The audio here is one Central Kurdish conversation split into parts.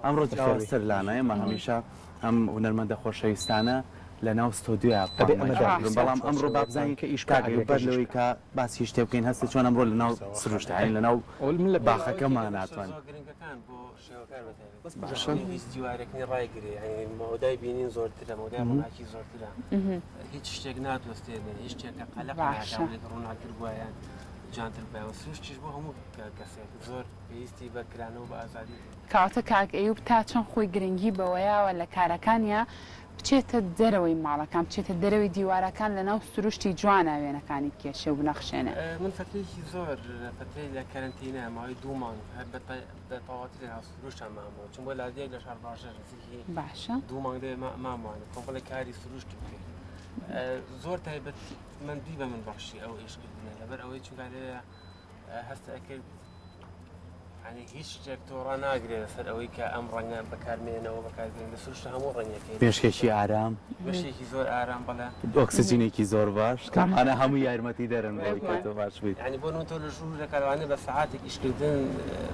ئەمڕۆ جیاوازتر لانە ئێمە هەمیشە ئەم هونەرمەندە خۆشەویستانە لە ناو ستۆدیۆیا ئەبێ ئەمە بانگمان کردن دابنێین بەڵام ئەمڕۆ با بزانین کە ئیش کاک ئەیوب بەر ئاگرەکەش لەوەی کە باسی شتێ بکەین هەستت چۆن ئەمڕۆ لە ناو سروشتە یانی لە ناو باخەکەمان هاتوان. زۆر گرنگەکان بۆ شێوەکار بە تایبەتی باشە. هیچ دیوارێک نیە ڕایگرێ یانی مەودای بینین زۆرترە مەودای ڕووناکی زۆرترە هیچ شتێک نادۆستێنێ هیچ شتێک کە قەلەق ناکا باشە. بڵێت ڕووناکتر بووە یان جوانتر بووە سروشتیش بۆ هەموو کەسێک زۆر پێویستی بە کرانەوە بە ئازادی هەیە. کەواتە کاک ئەیوب تا چەند خۆی گرنگی بەوەیاوە لە کارەکانیا بچێتە دەرەوەی ماڵەکان بچێتە دەرەوەی دیوارەکان لەناو سروشتی جوانا وێنەکانی بکێشێ و بنەخشێنێ. من فەترەیەکی زۆر فەترەی لە کەرەنتینە ماوەی دوو مانگ هەر بە تەواوەتی لەناو سروشتا مامەوە چون بۆ لادێیەک لە شارباژێر نزیکی باشە دوو مانگ لێ ماموانە کۆمەڵێک کاری سروشتم کرد زۆر تایبەت مەندی بە من بەخشی ئەو ئیشکردنە لەبەر ئەوەی چونکە لەوێ هەست ئەکرد یانی هیچ شتێک تۆ ڕاناگرێ لەسەر ئەوەی کە ئەم ڕەنگە بەکارمێنەوە بەکاربێن لە سروشت هەموو ڕەنگەکەی مێشکێکی ئارام مێشکێکی زۆر ئارام بەڵێ ئۆکسجینێکی زۆر باش کامانە هەموو یارمەتی دەرن بۆ ئەوەی کە تۆ باش بیت یانی بۆ نموونە تۆ لە ژوورێکا لەوانەیە بە سەعاتێک ئیشکردن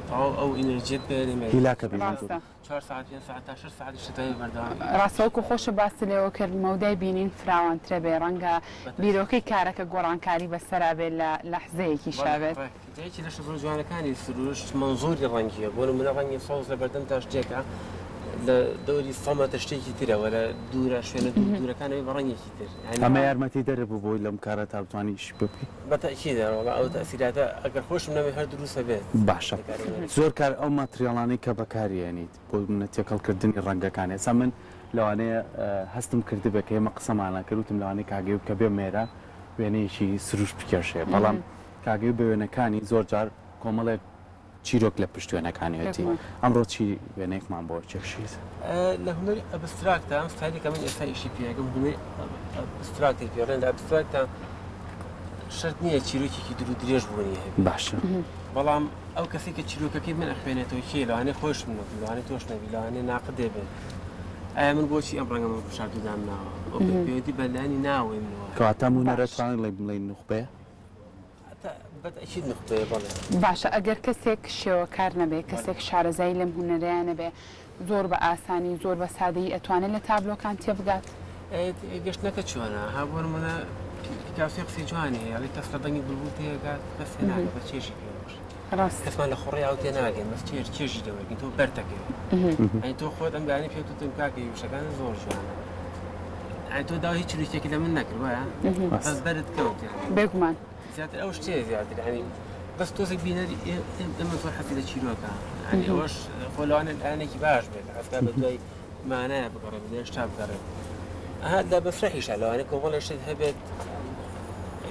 تەواو ئەو ئینێرجیەت پێ نەمێنێت هیلاکە بی ڕاستە. چوار سەعات پێنج سەعات تا شەش سەعاتیش دەتوانی بەردەوام بیت. ڕاستە وەکو خۆشت باست لێوە کرد مەودای بینین فراوانترە بێ ڕەنگە بیرۆکەی کارەکە گۆڕانکاری بەسەرا بێ لە لەحزەیەکیشا بەڵێ بێت. ڕێک جا یەکێ لە شتە زۆر جوانەکانی سروشت مەنزوری ڕەنگیە بۆ نمونە ڕەنگی سەوز لە بەردەمتا شتێکە لە دەوری سەد مەتر شتێکی ترە وە لە دوورە شوێنە دوور دوورەکان ئەبێ بە ڕەنگێکی تر یانی ئەمە یارمەتی دەر بوو بۆی لەم کارە تا بتوانی ئیش پێ بکەی؟ بە تەئکید وەڵا ئەو تەئسیراتە ئەگەر خۆشم نەبێ هەر دروست ئەبێت باشە لە کاری هونەری. زۆر کار ئەو ماتریاڵانەی کە بەکاری ئەنیت بۆ نمونە تێکەڵ کردنی ڕەنگەکان ئێستا من لەوانەیە هەستم کردبێ کە ئێمە قسەمان ئەکرد وتم لەوانەیە کاک ئەیوب کە بێ مێرە وێنەیەکی سروشت بکێشێ بەڵام کاک ئەیوب بە وێنەکانی زۆر جار کۆمەڵێک چیرۆک لە پشت وێنەکانیەتی ئەمڕۆ چی وێنەیەکمان بۆ کێشیت؟ لە هونەری abstract ا ئەم ستایلێک کە من ئێستا ئیشی پێ ئەکەم هونەری abstract ی پێ ئەڵێن لە abstract ا شەرت نییە چیرۆکێکی دوور و درێژ بوونی هەبێت باشە بەڵام ئەو کەسێک کە چیرۆکەکەی من ئەخوێنێتەوە کێ لەوانەیە خۆشم نەبی لەوانەیە تۆش نەبی لەوانەیە ناقدێ بێت ئایا من بۆچی ئەم ڕەنگەم هەڵبژارد و دامناوە ئەو پەیوەندی بە لایەنی ناوەی منەوە هەیە. کەواتە ئەم هونەرە باش. توانین بڵێین نوخبەیە؟ باشە ئەگەر کەسێک شێوەکار نەبێ کەسێک شارەزایی لەم هونەرەیا نەبێ زۆر بە ئاسانی زۆر بە سادەیی ئەتوانێ لە تابلۆکان تێبگات؟ گەشتنەکە چۆنە ها بۆ نمونە پیکاسۆ قسەی جوانی هەیە ئەڵێ کەس لە دەنگی بولبول تێگات بەس تێناگات بەس چێژی پێ بەخشێ ڕاست کەسمان لە خوڕەی ئاو تێناگەین بەس چێژ چێژی لێ وەرگین تۆ بەرتەکەوێ یانی تۆ خۆت ئەم بەیانی پێت وتم کاکە وشەکان زۆر جوانە یانی تۆ داوای هیچ چروکێکی لە من نەکرد وایە بەس بەرت کەوت یانی بێگومان زیاتر ئەو شتەیە زیاتر یانی بەس تۆزێک بینەری ئێمە زۆر حەزی لە چیرۆکە یانی ئەوەش خۆ لەوانەیە لایەنێکی باش بێت حەزکا بە دوای مانایە بگەڕێ بە دوای شتا بگەڕێ ئەها لە مەسرەحیشا لەوانەیە کۆمەڵێک شت هەبێت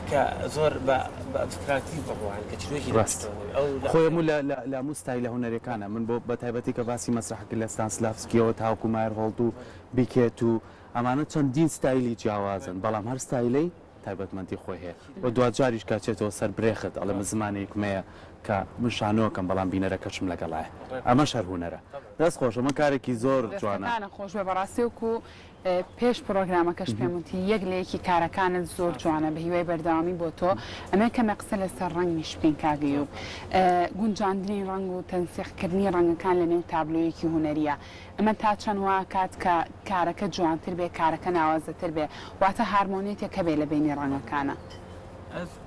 کە زۆر بە بە abstract ی بڕوان کە چیرۆکی لە ڕاست پشتەوە نەبێ ئەو لە خۆی هەموو لە لە لە هەموو ستایلە هونەریەکانە من بۆ بە تایبەتی کە باسی مەسرەح کرد لە ستانسلافسکیەوە تاوەکو مایەرهۆڵد و بیکێت و ئەمانە چەندین ستایلی جیاوازن بەڵام هەر ستایلەی تایبەتمەندی خۆی هەیە و دواجاریش کە ئەچێتەوە سەر برێخت ئەڵێ من زمانێکم هەیە کە من شانۆکەم بەڵام بینەرەکەشم لەگەڵایە ئەمەش هەر هونەرە دەست خۆش ئەمە کارێکی زۆر جوانە. دەستەکانت خۆش بێ بەڕاستی وەکو پێش پڕۆگرامەکەش پێم وتی یەک لە یەکی کارەکانت زۆر جوانە بە هیوای بەردەوامی بۆ تۆ ئەمێ کەمێ قسە لەسەر ڕەنگیش بکەین کاک ئەیوب گونجاندنی ڕەنگ و تەنسیق کردنی ڕەنگەکان لە نێو تابلۆیەکی هونەریە ئەمە تا چەند وا ئەکات کە کارەکە جوانتر بێ، کارەکە ناوازەتر بێ، واتە هارمۆنیەتێک هەبێ لە بەینی ڕەنگەکانا.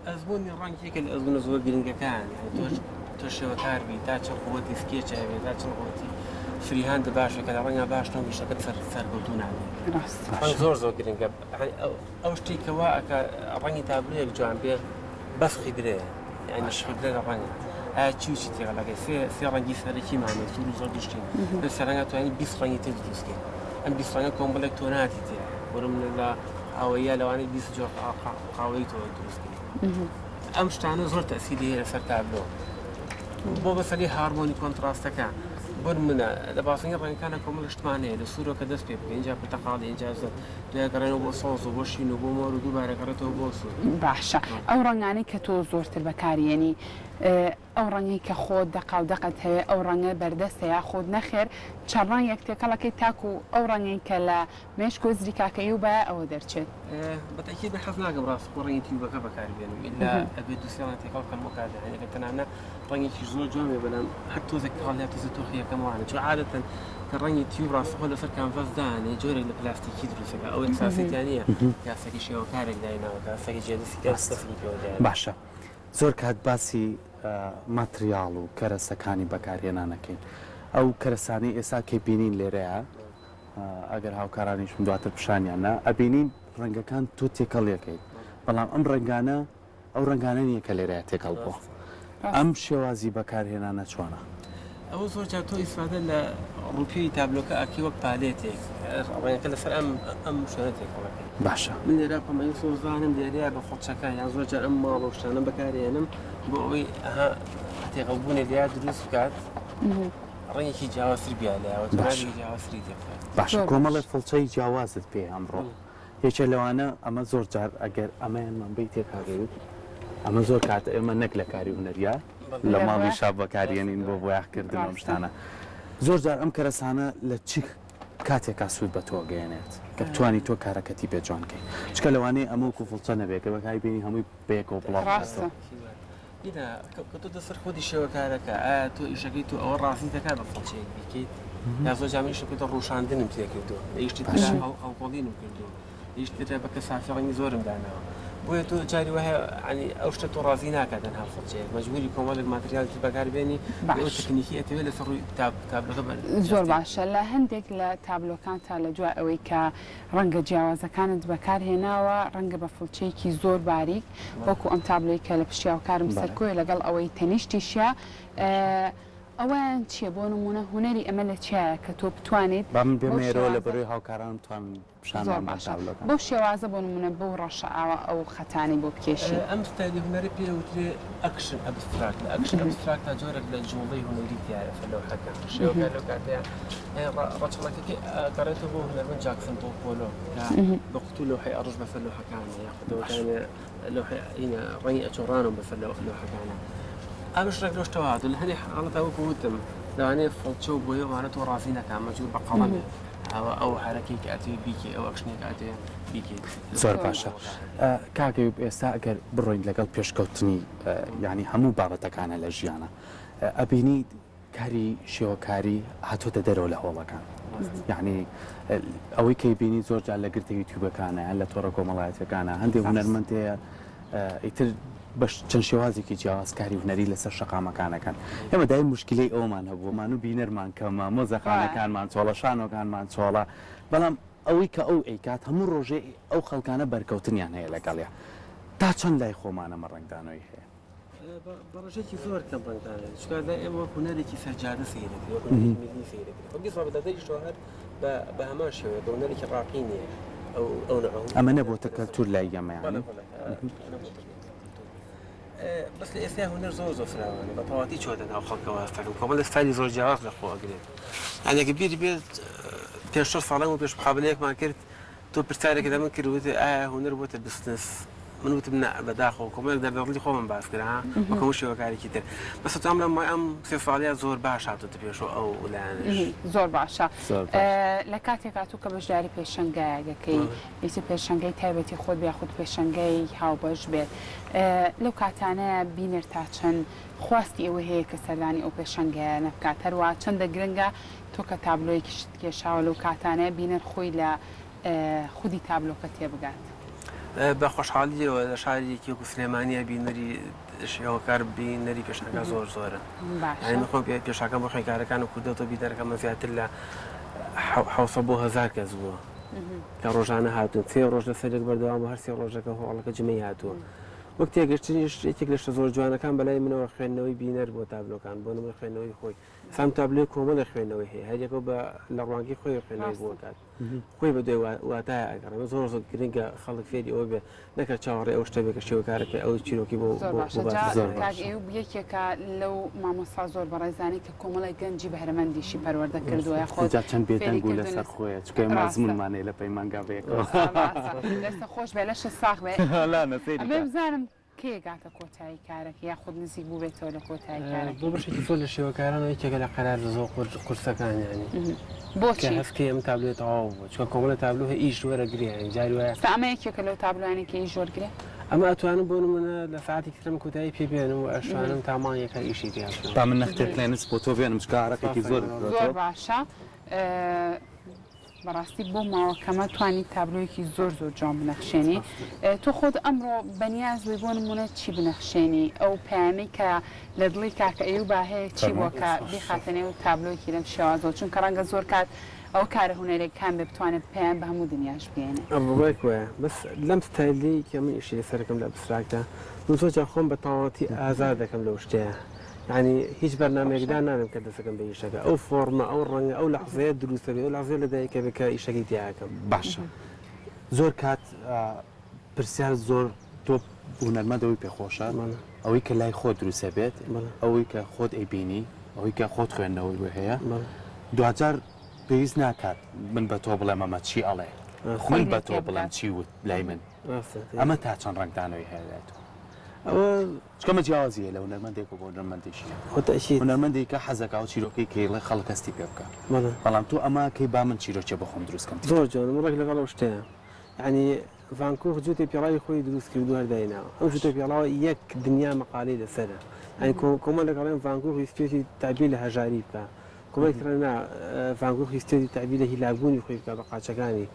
ئەزموونی ڕەنگ یەکێ لە ئەزموونە زۆر گرنگەکان، یانی تۆش تۆ شێوەکار بی تا چەند قووەتی sketch هەبێ، تا چەند قووەتی freehand باش بێ کە لە ڕەنگا باش نەبوو ئیشەکەت سەر سەرکەوتوو نابێ. ڕاستە. ڕەنگ زۆر زۆر گرنگە. یانی ئەو ئەو شتەی کە وا ئەکا ڕەنگی تابلۆیەک جوان بێ بەس خیبرەیە. یانی خیبرە لە ڕەنگە. ئایا چی و چی تێکەڵ ئەکەی؟ سێ سێ ڕەنگی سەرەکیمان هەیە سوور و زەرد و شین. لەو سێ ڕەنگە توانی 20 ڕەنگی تر دروست کەین. ئەم 20 ڕەنگە کۆمەڵێک تۆناتی تیایە. بۆ نموونە لە قاوەییە لەوانەیە 20 جۆر قاوەیی تۆ دروست کەی. ئەم شتانە زۆر تەئسیری هەیە لەسەر تابلۆ. بۆ مەسەلەی هارمۆنی contrast ەکە بۆ نموونە لە بازنەی ڕەنگەکانە کۆمەڵێک شتمان هەیە لە سوورەوە کە دەست پێ بکەین ئینجا پرتەقاڵی ئینجا زەرد دوای گەڕێنەوە بۆ سەوز و بۆ شین و بۆ مۆر و دووبارە گەڕێتەوە بۆ سوور. باشە ئەو ڕەنگانەی کە تۆ زۆرتر بەکاری یەنی ئەو ڕەنگەی کە خۆت دەقاو دەقت هەوێ ئەو ڕەنگە بەردەستە یاخود نەخێر چەند ڕەنگێک تێکەڵ ئەکەی تاکو ئەو ڕەنگەی کە لە مێشک و هزری کاکە ئیوبایە ئەوە دەرچێت؟ بە تەئکید من حەز ناکەم ڕاستەوخۆ ڕەنگی tube ەکە بەکار بێنم ئیلا ئەبێ دوو سێ ڕەنگ تێکەڵ بکەم بۆ کار دانانی ئەگەر تەنانە ڕەنگێکی زۆر جوان بێ بەلام هەر تۆزێک کاڵ یا تۆزێ تۆخی یەکەم وانە چون عادەتەن. کە ڕەنگی tube ڕاستەخۆ لەسەر canvas دانێ جۆرێک لە پلاستیکی دروستەکە ئەو ئیحساسی تیا نییە کاسێکی شێوەکارێک دایناوە کاسێکی جێدەستی دەست دەستی پێوە دیارە. باشە زۆر کات باسی ماتریاڵ و کەرەسەکانی بەکارهێنان ئەکەین ئەو کەرەسانەی ئێستا کەی بینین لێرەیە ئەگەر هاوکارانیشم دواتر پیشانیان نا ئەبینین ڕەنگەکان تۆ تێکەڵیەکەیت بەڵام ئەم ڕەنگانە ئەو ڕەنگانە نییە کە لێرەیا تێکەڵ بووە. ئەم شێوازی بەکارهێنانە چۆنە؟ ئەوە زۆر جار تۆ ئیسفادە لە ڕووپێوی تابلۆکە ئەکەی وەک palette ێک ڕەنگەکە لەسەر ئەم ئەم شوێنە تێکەڵ ئەکەی. باشە. من لێرە پەمەیی سۆزانم لێرەیە بە فڵچەکە یان زۆر جار ئەم ماڵ و شتانە بەکارێنم بۆ ئەوەی ئەها تێکەڵبوونێک لێرە دروست بکات ڕەنگێکی جیاوازتر بیا لایەوە باشە. جیاوازتری تێ بکات. باشە کۆمەڵێ فڵچەی جیاوازت پێیە ئەمڕۆ. یەکێ لەوانە ئەمە زۆر جار ئەگەر ئەمەیانمان بەیتێ کاک ئەیوب ئەمە زۆر کات ئێمە نەک لە کاری هونەریا لە ماڵی شا بەکاریێنین بۆ بۆیاخکردن ئەم شتانە زۆر جار ئەم کەرەسانە لە چ کاتێکا سوود بە تۆ گەیەنێت کە بتانی تۆ کارەکەتی پێ جوان کەی چکە لەوانەیە ئەمە وەکو فڵچە نەبێت کە بەکاری بێنی هەمووی بەیەکەوە بڵاو ڕاستە. ئینا کەوتۆتە سەر خودی شێوەکارەکە ئایا تۆ ئیشەکەی تۆ ئەوە ڕازی دەکات بە فڵچەیەک بیکەیت یا زۆر جار من ئیشم کردووە ڕووشاندنم تێ کردووە لە ئیشتی ترا هەڵکۆڵینم کردووە لە ئیشتی ترا بە کەسافی ڕەنگی زۆرم داناوە بۆیە تۆ جاری وایە یانی ئەو شتە تۆ ڕازی ناکات تەنها فڵچەیەک مەجبوری کۆمەڵێک ماتریالی تر بەکار بێنی ئەو باش. تەکنیکی ئەتەوێت لەسەر ڕووی تابلۆکە بەر زۆر باشە لە هەندێک لە تابلۆکانتا لە دوای ئەوەی کە ڕەنگە جیاوازەکانت بەکار هێناوە ڕەنگە بە فڵچەیەکی زۆر باریک وەکو ئەم تابلۆی کە لە پشتی هاوکارم سەرکۆیە لەگەڵ ئەوەی تەنیشتیشە ئەوەیان چیە بۆ نمونە هونەری ئەمە لە چیایە کە تۆ بتوانیت با من بەو بێمە ئێرەوە لە شێوازە بەرۆی هاوکارانم بتوانم پیشان زۆر بدەم باشە تابلۆکان. بەو شێوازە بۆ نمونە بەو ڕەشە ئاوا ئەو خەتانەی بۆ بکێشی. ئەم ستایلی هونەرە پێی ئەوترێ action abstract لە action abstract دا جۆرێک لە جوڵەی هونەری تیایە لەسەر لەوحەکە شێوەکە لەو کاتەیە ڕەچەڵەکەکەی ئەگەڕێتەوە بۆ هونەرمەند جاکسن بۆ پۆلۆک کە بە قوتوو لەوحەی ئەڕشت بەسەر لەوحەکانە یاخود دەوتانێ لەوحەی ئینە ڕەنگی ئەچۆڕانم بەسەر لەوحەکانە ئەمش ڕێک لەو شتەوە هاتوو لە هەنێ حاڵەتا وەکو وتم لەوانەیە فڵچە و بۆیە وانە تۆ ڕازی نەکا مەجبوور بە قەڵەمێ ئەوە ئەو حەرەکەی کە ئەتەوێ بیکەی ئەو action ێک کە ئەتەوێ بیکەیت زۆر باشە کاک ئەیوب ئێستا ئەگەر بڕۆین لەگەڵ پێشکەوتنی یانی هەموو بابەتەکانە لە ژیانە ئەبینی کاری شێوەکاری هاتۆتە دەرەوە لە هۆڵەکان یعنی ئەوەی کەی بینی زۆر جار لە گرتە یوتیوبەکانە یان لە تۆڕە کۆمەڵایەتەکانە هەندێک هونەرمەند هەیە ئیتر بە چەند شێوازێکی جیاواز کاری هونەری لەسەر شەقامەکانەکان ئێمە دای مشکلەی ئەومان هەبوو مان و بینەرمان کەمە مۆزەخانەکانمان چۆڵە شانۆکانمان چۆڵە بەڵام ئەوەی کە ئەو ئەیکات هەموو ڕۆژێ ئەو خەڵکانە بەرکەوتنیان هەیە لەگەڵیا تا چەند لای خۆمان ئەمە ڕەنگدانەوەی هەیە؟ بە ڕێژەیەکی زۆر کەم ڕەنگدانەوەی هەیە چونکە لای ئێمە وەک هونەرێکی سەر جادە سەیر دەکرێت وەک هونەرێکی میللی سەیر دەکرێت خۆ بیست بە دەریشەوە هەر بە هەمان شێوەیە کە هونەرێکی ڕاقی نییە ئەو ئەو نەوعە هونەرە. ئەمە نەبۆتە کەلتوور لای ئێمە یانی؟ بەڵێ بەڵێ نەبۆتە کەلتوور. بەس لە ئێستا هونەر زۆر زۆر فراوانە بە تەواتی چۆتە ناو خەڵکەوە هەستەکەم کۆمەڵێک ستایلی زۆر جیاواز لە خۆ ئەگرێت یانی ئەگەر بیرت بێت پێش شەش ساڵ لەمەو پێش مقابەلەیەکمان کرد تۆ پرسیارێکت لە من کرد وتت ئایا هونەر بۆتە بزنس من وتم نا بەداخەوە کۆمەڵێک دەردەدڵی خۆمم باس کرد ها وەک هەموو شێوەکارێکی تر بەس ئەتوانم بڵێم ئەم سێ ساڵەیە زۆر باش هاتۆتە پێشەوە ئەو لایەنەش. زۆر باشە زۆر باش. لە کاتێکا تۆ کە بەشداری پێشەنگایەک ئەکەی ئیتر پێشەنگای تایبەتی خۆت بێ یاخود پێشەنگای هاوبەش بێت لەو کاتانەیا بینەر تا چەند خواستی ئەوەی هەیە کە سەردانی ئەو پێشەنگایانە بکات هەروەها چەندە گرنگە تۆ کە تابلۆیەکیشت کێشاوە لەو کاتانەیا بینەر خۆی لە خودی تابلۆکە تێبگات. بە خۆشحاڵییەوە لە شارێکی وەکو سلێمانییە بینەری شێوەکار بینەری پێشانگا زۆر زۆرن. باشە. یانی من خۆم پێشانگام بۆ خوێندکارەکانم کردۆتەوە بینەرەکەمان زیاتر لە 700 بۆ 1000 کەس بووە کە ڕۆژانە هاتوون سێ ڕۆژ لەسەر یەک بەردەوام بوو هەر سێ ڕۆژەکە هۆڵەکە جمەی هاتووە. وەک تێگەشتنیش یەکێک لە شتە زۆر جوانەکان بەلای منەوە خوێندنەوەی بینەر بۆ تابلۆکان بۆ نموونە خوێندنەوەی خۆی سام تابلۆی کۆمەڵێک خوێندنەوەی هەیە هەریەکەو بە لە ڕوانگەی خۆی خوێندنەوەی بۆ ڕاستە. ئەکات خۆی بە دوای واتایە ئەگەڕێ زۆر زۆر گرنگە خەڵک فێری ئەوە بێ نەکە چاوەڕێ ئەو شتە بێ کە شێوەکارەکەی ئەو چیرۆکی بۆ زۆر بۆ باشە بۆ جا باس زۆر کاک باشە. ئەیوب یەکێکە لەو مامۆستا زۆر بەڕێزانەی کە کۆمەڵێک گەنجی بەهرەمەندیشی پەروەردە کردووە یاخۆد جا چەند فێری بێدەنگ و کردوون لەسەر لەس خۆیە چونکە ئێمە ڕاستە ئەزموونمان هەیە لە پەیمانگا بەیەکەوە. ڕاستە دەستت خۆش بێ لەشت ساغ بێ لا نە سەیری ئەمەوێ کە. بزانم کەی ئەگاتە کۆتایی کارەکەی یاخود نزیک بووبێتەوە لە کۆتایی بۆ کارەکەی؟ بەشێکی زۆر لە شێوەکارانەوە یەکێکە لە قەرارە زۆر قورسەکان یانی کە بۆچی؟ هەست کەی ئەم تابلۆیە تەواو بوو چونکە کۆمەڵێ تابلۆ هەیە ئیش وەرەگرێ یانی جاری وایە ئێستا ئەمە یەکێکە لەو تابلۆیانەی کە ئیش وەرگرێ؟ ئەمە ئەتوانم بۆ نموونە لە سەعاتێکی ترم کۆتایی پێ بێنم و ئەشتوانم تا مانگێک هەر ئیشی تیا بکەم. با من نەختێ کلێنس بۆ تۆ بێنم چونکە ئارەقێکی سپاس زۆرت ئەکەم. زۆر کردۆتەوە. باشە. بەڕاستی بۆ ماوە کەمە توانی تابلۆیەکی زۆر زۆر جوان بنەخشێنی تۆ خۆت ئەمڕۆ بەنیاز بووی بۆ نمونە چی بنەخشێنی ئەو پەیامەی کە لە دڵی کاکە ئەیوبا هەیە چی بووە کە بیخاتە نێو تابلۆیەکی لەم شێوازەوە چونکە ڕەنگە زۆر کات ئەو کارە هونەرێکان بێ بتوانێت پەیام بە هەموو دنیاش بگەیەنێ. ڕێک وایە بەس لەم ستایلەی کە من ئیشی لەسەر ئەکەم لە abstract ا من زۆر جار خۆم بە تەواوەتی ئازاد دەکەم لەو شتەیە یانی هیچ بەرنامەیەک دانانێم کە دەستەکەم بە ئیشەکە ئەو فۆڕمە ئەو ڕەنگە ئەو لەحزەیە دروستە بێ ئەو لەحزەیە لە دایکە بێ کە ئیشەکەی تیا ئەکەم. باشە زۆر کات پرسیار زۆر تۆ هونەرمەند ئەوەی پێ خۆشە ئەوەی کە لای خۆت دروستە بێت ئەوەی کە خۆت ئەیبینی ئەوەی کە خۆت خوێندنەوەی بۆ هەیە دواجار پێویست ناکات من بە تۆ بڵێم ئەمە چی ئەڵێ من بە تۆ بڵێم چی وت لای من ئەمە تا چەند ڕەنگدانەوەی هەیە لای تۆ ئەوە چونکە ئەمە جیاوازی هەیە لە هونەرمەندێک و بۆ هونەرمەندێکی تر. هونەرمەندێک کە حەزەکا و چیرۆکەی کەیڵێ خەڵک هەستی پێ بکا بەڵام تۆ ئەمە کەی با من چیرۆکێ بۆ خۆم دروست کەم. زۆر جوانە من ڕێک لەگەڵ ئەو شتەیە یانی ڤان کۆخ جووتێ پێڵاوی خۆی دروست کردو هەر دایناوە ئەم جووتە پێڵاوە یەک دنیا مەقالەی لەسەرە یانی کۆمەڵێک ئەڵێن ڤان کۆخ ویستویەتی تەعبیر لە هەژاری بکا کۆمەڵێک تر ئەڵێن نا ڤان کۆخ ویستویەتی تەعبیر لە هیلاکبوونی خۆی بکا بە قاچەکانی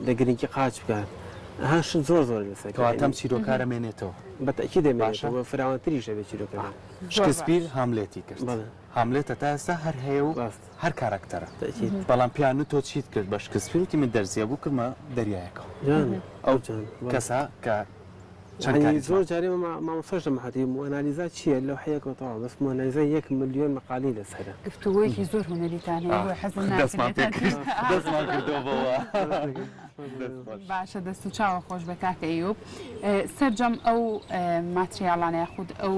لە گرنگی قاچ بکات ها شت زۆر زۆر لەسەر کەواتە ئەم چیرۆکە هەر ئەمێنێتەوە. بە تەئکید ئەمێنێتەوە و فراوانتریش ئەبێ چیرۆکەکە. شکسپیر هاملێتی کرد. هاملێت هەتا ئێستا هەر هەیە و هەر کاراکتەرە. بەڵام پیان تۆ چیت کرد بە شکسپیر وتی من دەرزیە بوو کردمە دەریایەکەوە. ئەو کەسە کە چەند یانی زۆر جار ئێمە مامۆستاش لە مەحەتی مۆنالیزا چییە لەوحەیەکەوە تەواو بەس مۆنالیزا یەک ملیۆن مەقالەی لەسەرە. گفتوگۆیەکی زۆر هونەریتان هەیە بۆیە حەزم ناکرد دەستمان پێ کرد دەستمان کردەوە بەوە. باشە دەست و چاوە خۆش بێ کاکە ئەیوب سەرجەم ئەو ماتریاڵانە یاخود ئەو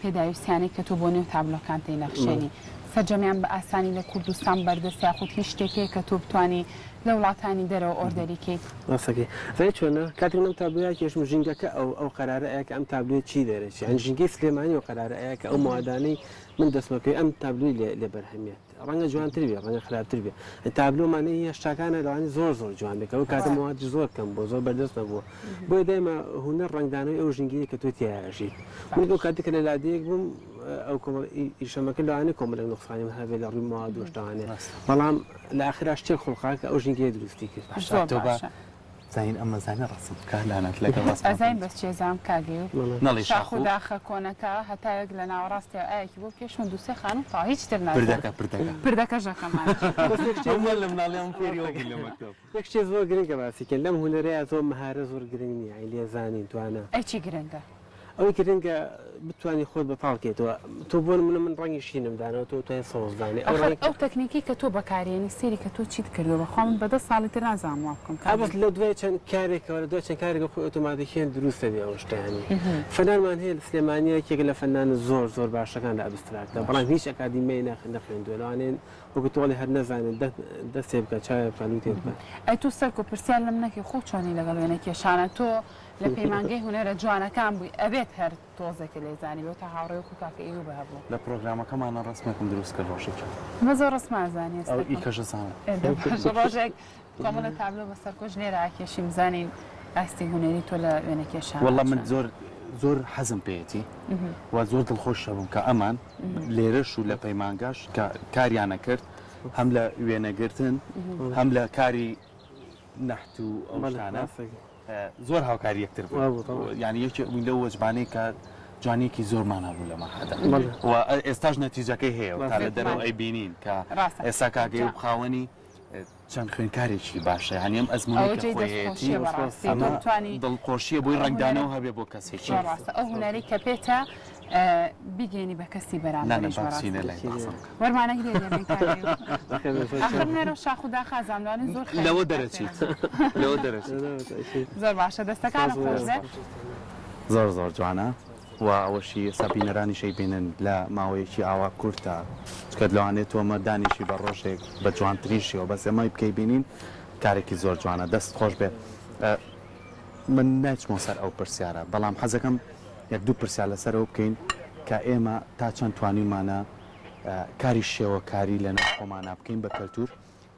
پێداویستیانەی کە تۆ بۆ نێو تابلۆکان تێینەخشێنی سەرجەمیان بە ئاسانی لە کوردستان بەردەست یاخود هیچ شتێک هەیە کە تۆ بتوانی لە وڵاتانی دەرەوە order ی کەیت؟ ڕاستەکەی زانی چۆنە کاتێک من ئەم تابلۆیە کێشم ژینگەکە ئەو ئەو قەرارە ئەیا کە ئەم تابلۆیە چی دەرەچێ یانی ژینگەی سلێمانی ئەو قەرارە ئەیا کە ئەو مەوادانەی من دەستمەکەوێ ئەم تابلۆی لێ لێ بەرهەمێت ڕەنگە جوانتر بێ ڕەنگە خراپتر بێ تابلۆ مانەی هێشتاکانە لەوانەیە زۆر زۆر جوان بێ کە ئەو کاتە مەوادیش زۆر کەم بووە زۆر بەردەست نەبووە بۆیە دایمە هونەر ڕەنگدانەوەی ئەو ژینگەیە کە تۆ تیایا ئەژیت من ئەو کاتێک کە لە لادێیەک بووم ئەو کۆمەڵ ئیشەمە کرد لەوانەیە کۆمەڵێک نوقسانیم هەبێ لە ڕووی مەواد و شتانێ بەڵام لە ئاخرا شتێک خوڵقا کە ئەو ژینگەیە دروستی کرد. زۆر باشە. زین ئەمە زانە ڕەسم بکە لانەت لەگەڵ ڕەسم ئەزین بەس چێزام کاک ئەیوب نەڵی شاخ و داخە کۆنەکە هەتاوێک لە ناوەڕاستیا ئایەکی بۆ بکێشم و دوو سێ خانوو تەواو هیچ تر نازانم پردەکە پردەکە پردەکەش ئەکەم هەموومان لە مناڵیان فێری ئەوە بووین لە مەکتەب. یەک شتێ زۆر گرنگە باسی کەین لەم هونەرەیا زۆر مەهارە زۆر گرنگ نیە یانی لێزانین توانا. ئەی چی گرنگە؟ ئەوەی گرنگە بتوانی خۆت بەتاڵ کەیتەوە تۆ بۆ نمونە من ڕەنگی شینم داناوە تۆ توانی سەوز دانێ ئەو ئەخر ڕەنگ ئەو تەکنیکەی کە تۆ بەکاریێنی سەیری کە تۆ چیت کردوە بەخوا من بە دە ساڵی تر نازانم وا بکەم ئا کاک بەس لە دوای چەند کارێکەوە لە دوای چەند کارێکەوە خۆی ئۆتۆماتیکیەن دروست دەبێ ئەو شتە یانی فەنانمان هەیە لە سلێمانیە یەکێکە لە فەنانە زۆر زۆر باشەکان لە abstract ا بەڵام هیچ ئەکادیمیای نەخوێندوە لەوانەیە وەکو تۆ ئەڵێی هەر نەزانێ دەستێ بکا چاوێ بکا لوتێ بکا. ئەی تۆ سەرکۆ پرسیار لەم نەکەی خۆ چۆنی لەگەڵ وێنە کێشانە تۆ لە پەیمانگەی هونەرە جوانەکان بووی ئەبێت هەر تۆزێکە لێ زانیبێ و تا هاوڕێ وەکو کاکە ئەیوبە هەبوو. لە پرۆگرامەکەمانا ڕەسمێکم دروست کرد ڕۆژێکیان. من زۆر ڕەسم ئازانی ئەو ئی کەش ئەزانم. ئێ دە باشە ڕۆژێک کۆمەڵێ تابلۆ بە سەرکۆش لێرە ئەکێشین بزانین ئاستی هونەری تۆ لە وێنە کێشانا وەڵا من چۆنە. زۆر زۆر حەزم پێیەتی و زۆر دڵخۆش ئەبم کە ئەمان لێرەش و لە پەیمانگاش کە کاریان ئەکرد هەم لە وێنەگرتن هەم لە کاری نەحت و ئەو شتانە زۆر هاوکاری یەکتر بووین یانی یەکێک بووین لەو وەجبانەی کە جوانیەکی زۆرمان هەبوو لە مەحەدا و ئێستاش نەتیجەکەی هەیە و تا لە دەرەوە ئەیبینین کە ئێستا کاک ئەیوب خاوەنی چەند خوێندکارێکی باشە یانی ئەم ئەزموونەی ئەوە کە جێی خۆی هەیەتی دەستخۆشیە بەڕاستی ئەمە تۆ بتوانی دڵخۆشیە بۆی ڕەنگدانەوە هەبێ بۆ کەسێکی زۆر ڕاستە ئەو هونەرەی کە پێتە بیگەینی بە کەسی نا نا بەرامبەریش با بەڕاستی بچینە لای باسم بکە. وەرمانەگرێ لێمێن کاک ئەیوب ئاخر نەرۆ شاخ و داخازام لەوانەیە زۆر خەریک لەوە بکات دەرەچیت لەوە دەرەچیت. زۆر باشە دەستەکانت خۆش بێ. زۆر زۆر جوانە و ئەوەشی ئێستا بینەرانیش ئەیبینن لە ماوەیەکی ئاوا کورتە چونکە لەوانەیە تۆ ئەمە دانیشی بە ڕۆژێک بە جوانترین شێوە بەس ئێمەی بکەی بینین کارێکی زۆر جوانە دەست خۆش بێ من ناچمەوە سەر ئەو پرسیارە بەڵام حەزەکەم یەک دوو پرسیار لەسەر ئەو بکەین کە ئێمە تا چەند توانیومانە کاری شێوەکاری لەناو خۆمانا بکەین بە کەلتور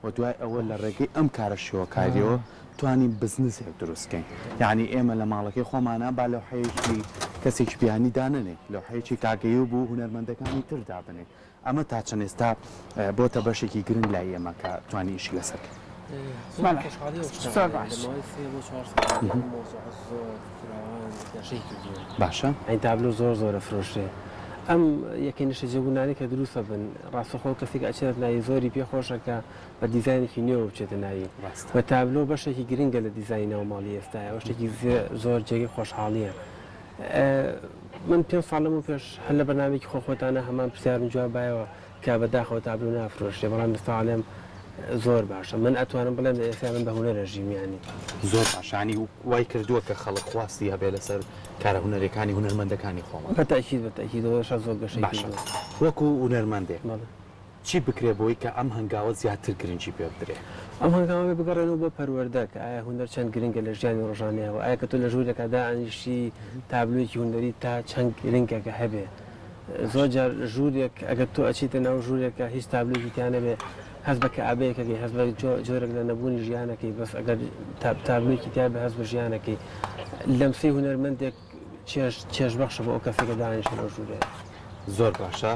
و دوای ئەوە لە ڕێگەی ئەم کارە شێوەکاریەوە توانین بزنسێک دروست کەین یانی ئێمە لە ماڵەکەی خۆمانا با لەوحەیەکی کەسێکی بیانی دانەنێین لەوحەیەکی کاک ئەیوب و هونەرمەندەکانی تر دابنێین. ئەمە تا چەند ئێستا بۆتە بەشێکی گرنگ لای ئێمە کە توانی ئیشی لەسەر کەین. زۆر خۆشحاڵی ئەو شتە زۆر باش. لە ماوەی سێ بۆ چوار ساڵ ئەم مەوزوعە زۆر فراوان گەشەی کردووە. باشە. یانی تابلۆ زۆر زۆر ئەفرۆشرێ. ئەم یەکەی نیشتەجێبوونانەی کە دروست ئەبن ڕاستەوخۆ کەسێک ئەچێتە ناوی زۆری پێ خۆشە کە بە دیزاینێکی نوێوە بچێتە ناوی. ڕاستە. و تابلۆ بەشێکی گرنگە لە دیزاینی ناو ماڵی ئێستایا و شتێکی زۆر جێگەی خۆشحاڵییە. من پێنج ساڵ لەمەو پێش هەر لە بەرنامەیەکی خۆ خۆتانە هەمان پرسیارم جواب بایەوە کە بە داخەوە تابلۆ نافرۆشرێ بەڵام ئێستا ئەڵێم زۆر باشە من ئەتوانم بڵێم لە ئێستا من بە هونەر ئەژیم یانی. زۆر باشە یانی وای کردووە کە خەڵک خواستی هەبێ لەسەر کارە هونەریەکانی هونەرمەندەکانی خۆمان. بە تەئکید بە تەئکید ئەوەشە زۆر گەشەی باشە کردووە. وەکو هونەرمەندێک بەڵێ. چی بکرێ بۆی کە ئەم هەنگاوە زیاتر گرنگی پێ بدرێ؟ ئەم هەنگاوە بێ بگەڕێنەوە بۆ پەروەردە کە ئایا هونەر چەند گرنگە لە ژیانی ڕۆژانەیە و ئایا کە تۆ لە ژوورێکا دائەنیشی تابلۆیەکی هونەری تا چەند گرنگە کە هەبێ زۆر جار ژوورێک ئەگەر تۆ ئەچیتە ناو ژوورێکە هیچ تابلۆیەکی تیا نەبێ هەست بە کەئابەیەکەکەی هەست بە جۆرێک لە نەبوونی ژیانەکەی بەس ئەگەر تابلۆیەکی تیا بێ هەست بە ژیانەکەی لەمسەی هونەرمەندێک چێژ چێژبەخشە بۆ ئەو کەسەی کە دانیشتووە لەو ژوورەیە. زۆر باشە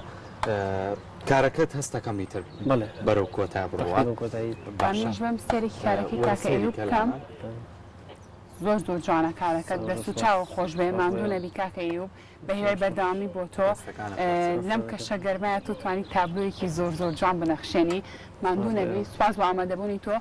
کارەکەت هەستەکەم ئیتر بەڵێ بەرەو کۆتا بڕوا تەقریبەن کۆتایی باشە منیش بم سەیرێکی کارەکەی وەرە کاکە سەیری ئەیوب کە بکەم لانا. زۆر زۆر جوانە کارەکەت زۆر دەست و سوپاس. چاوە خۆش بێ سوپاس ماندوو بۆ نەبی کاکە ئەیوب بە هیوای بەردەوامی بۆ تۆ دەستەکانت خۆش. لەم کەشە گەرمایە تۆ توانی تابلۆیەکی زۆر زۆر جوان بنەخشێنی ماندوو نەبی سوپاس بۆ ئامادەبوونی تۆ.